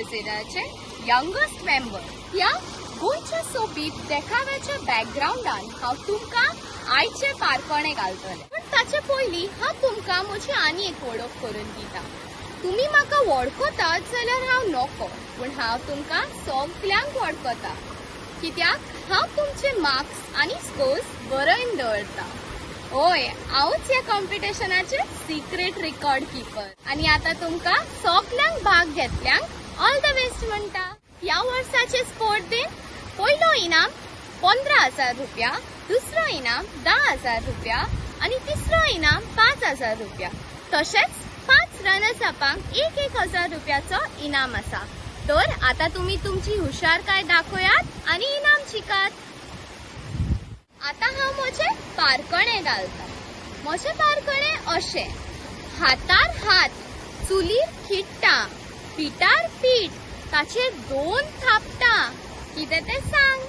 ऑर्गनायझराचे youngest member. ह्या गोंयच्या सोबीत देखाव्याच्या बॅकग्रावंडान हांव तुमकां आयचे पारपणे घालतलें, पूण ताचे पयलीं हांव तुमकां म्हजी आनी एक वळख करून दिता. तुमी म्हाका वळखतात जाल्यार हांव नको, पूण हांव तुमकां सगल्यांक वळखता, कित्याक हांव तुमचे मार्क्स आनी स्कोर्स बरोवन दवरता. होय, हांवूच ह्या कॉम्पिटिशनाचे सिक्रेट रिकॉर्ड किपर. आनी आतां तुमकां सगल्यांक भाग घेतल्यांक ऑल the best म्हणटा. ह्या वर्साचे स्पोर्ट दिन पयलो इनाम 15,000 रुपया, दुसरो इनाम 10,000 रुपया आनी तिसरो इनाम 5,000 रुपया. तशेंच पांच रनर्स अपांक एक एक हजार रुपयाचो इनाम आसा. तर आता तुम्ही तुमची हुशारकाय दाखयात आनी इनाम जिकात. आता हांव म्हजें पारकणें घालता. म्हजें पारकणें अशें: हातार हात, चुलीर खिट्टा, पिठार पीठ, ताचेर दोन थापटां. कितें तें सांग.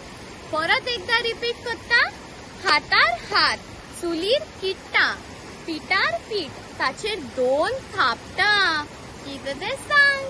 परत एकदा रिपीट करता: हातार हात, चुलीर किट्टा, पिठार पीठ, ताचेर दोन थापटां. कितें तें सांग.